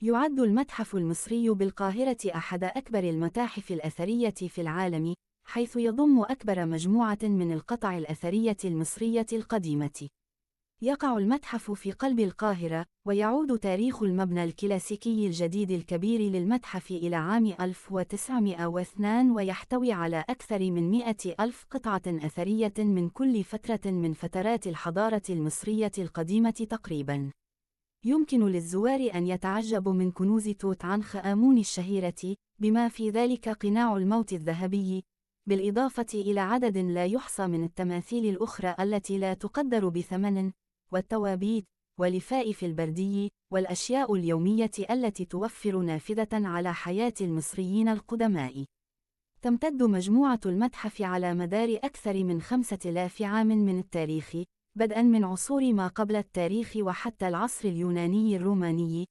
يعد المتحف المصري بالقاهرة أحد أكبر المتاحف الأثرية في العالم، حيث يضم أكبر مجموعة من القطع الأثرية المصرية القديمة. يقع المتحف في قلب القاهرة، ويعود تاريخ المبنى الكلاسيكي الجديد الكبير للمتحف إلى عام 1902، ويحتوي على أكثر من 100,000 قطعة أثرية من كل فترة من فترات الحضارة المصرية القديمة تقريباً. يمكن للزوار أن يتعجبوا من كنوز توت عنخ آمون الشهيرة، بما في ذلك قناع الموت الذهبي، بالإضافة إلى عدد لا يحصى من التماثيل الأخرى التي لا تقدر بثمن، والتوابيت، ولفائف البردي، والأشياء اليومية التي توفر نافذة على حياة المصريين القدماء. تمتد مجموعة المتحف على مدار أكثر من 5000 عام من التاريخ، بدءاً من عصور ما قبل التاريخ وحتى العصر اليوناني الروماني،